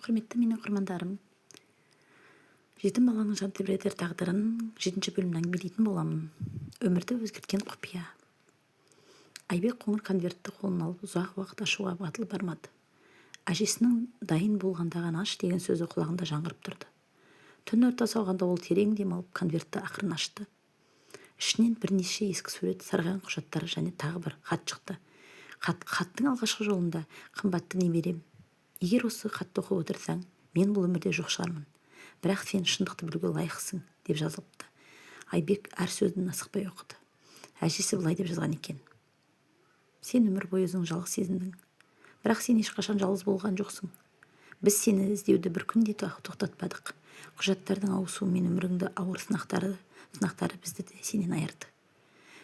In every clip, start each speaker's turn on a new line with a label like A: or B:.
A: Құрметті менің оқырмандарым, жетім баланың жан тебіретер тағдырын жетінші бөлімін әңгімелейтін боламын. Өмірді өзгерткен құпия. Айбек қоңыр конвертті қолына алып, ұзақ уақыт ашуға батылы бармады. Әжесінің «Дайын болғанда ғана аш» деген сөзі құлағында жаңғырып тұрды. Түн ортасы ауғанда ол терең дем алып, конвертті ақырын ашты. Ішінен бірнеше ескі сурет, сарғайған құжаттар және тағы бір хат шықты. Хаттың алғашқы жолында: «Қымбатты немерем, егер осы хатты оқып отырсаң, мен бұл өмірде жоқ шығармын, бірақ сен шындықты білуге лайықсың», – деп жазылыпты. Айбек әр сөзін асықпай оқыды. Әжесі былай деп жазған екен: «Сен өмір бойы өзің жалғыз сезіндің, бірақ сен ешқашан жалғыз болған жоқсың. Біз сені іздеуді бір күн де тоқтатпадық. Құжаттардың ауысуы мен өміріңді ауыр сынақтары бізді де сенен айырды».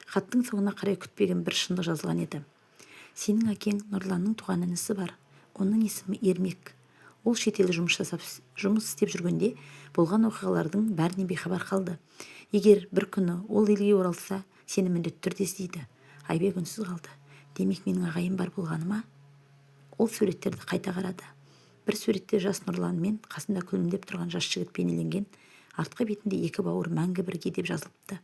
A: Хаттың соңына қарай күтпеген бір шындық жазылған еді: «Сенің әкең Нұрланның туған інісі бар. Оның есімі Ермек. Ол шетелде жұмыс істеп жүргенде болған оқиғалардың бәрінен бейхабар қалды. Егер бір күні ол елге оралса, сені міндетті түрде іздейді». Айбек үнсіз қалды. «Демек, менің ағайым бар болғаны ма?» Ол суреттерді қайта қарады. Бір суретте жас Нұрлан мен қасында күлімдеп тұрған жас жігіт бейнеленген. Артқы бетінде «Екі бауыр мәңгі бірге» деп жазылыпты.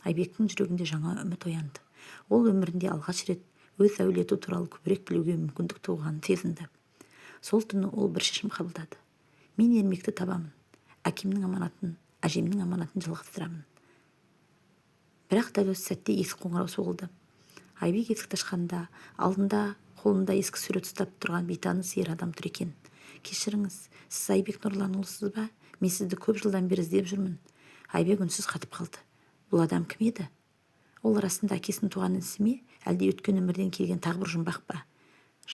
A: Айбектің жүрегінде жаңа үміт оянды. Ол өмірінде алғаш рет өз әулеті туралы көбірек білуге мүмкіндік туғанын сезінді. Сол түні ол бір шешім қабылдады: «Мен Ермекті табамын, әкемнің аманатын, әжемнің аманатын жалғастырамын». Бірақ дәл осы сәтте есік қоңырау соғылды. Айбек есікті ашқанда, алдында қолында ескі сурет ұстап тұрған бейтаныс ер адам тұр екен. «Кешіріңіз, сіз Айбек Нұрланұлысыз ба? Мен сізді көп жылдан бері іздеп жүрмін». Айбек үнсіз қатып қалды. Бұл адам кім еді? Ол расында әкесінің туған інісі ме, әлде өткен өмірден келген тағы бір жұмбақ па?